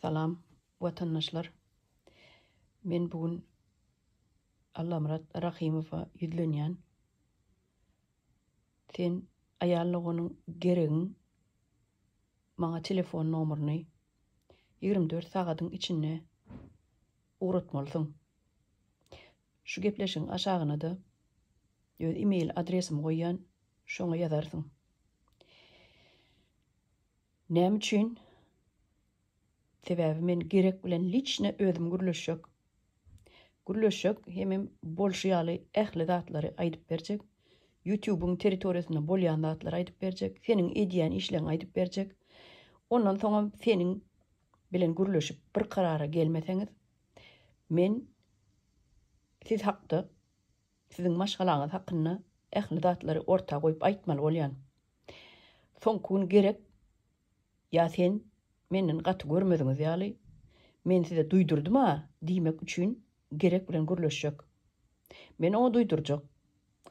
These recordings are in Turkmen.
Salam watandaşlar. Men bu gün Allamyrat Rahymowa ýüzlenýän. Sen aýal doganyň Geregiň maňa telefon nomeryny 24 sagadyň içinde ugratmalysyň. Şu gepleşigiň aşagyna-da öz e-mail adresimi goýýan, şoňa ýazarsyň. Näme üçin? Sebäbi men Gerek bilen liçno özüm gürleşjek. Gürleşjek hemem bolşy ýaly ähli zatlary aýdyp berjek. Ýutubyň territoriýasynda bolýan zatlary aýdyp berjek. Seniň edýän işleňi aýdyp berjek. Ondan soňam seniň bilen gürleşip bir karara gelmeseňiz, men siz hakda, siziň maşgalaňyz hakynda ähli zatlary orta goýup aýtmaly bolýan. Soňky gün gerek ýa sen menden gaty görmeziňiz ýaly, men size duýdurdym-a diýmek üçin gerek bilen gürleşjek. Men oňa duýdurjak,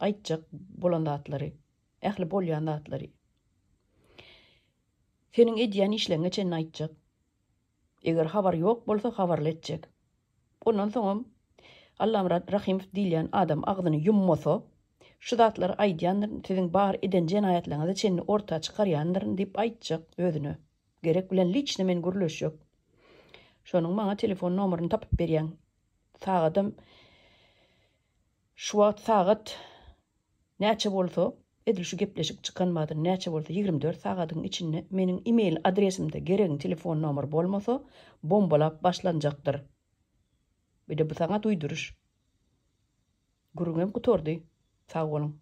aýtjak bolan zatlary, ähli bolýan zatlary. Seniň edýän işleňňe çenli aýtjak. Eger habar ýok bolsa habarly etjek. Ondan soňam Allamyrat Rahymow diýilýän adam agzyny ýummasa, şu zatlary aýdýandyryn, siziň bar eden jenaýatlaryňyza çenli orta çykarýandyryn diýip aýtjak özüne. Gerek bilen liçno men gürleşjek. Şonuň maňa telefon nomeryny tapyp berýäň. Sagadam şu wagt sagat Näçe bolsa, edil şu gepleşik çykan badyna näçe bolsa 24 sagadyň içinde meniň email adresimde geregiň telefon nomery bolmasa, bombalap başlanjakdyr. Bir-de bu saňa duýduryş. Gürrüňem gutardy. Sag boluň.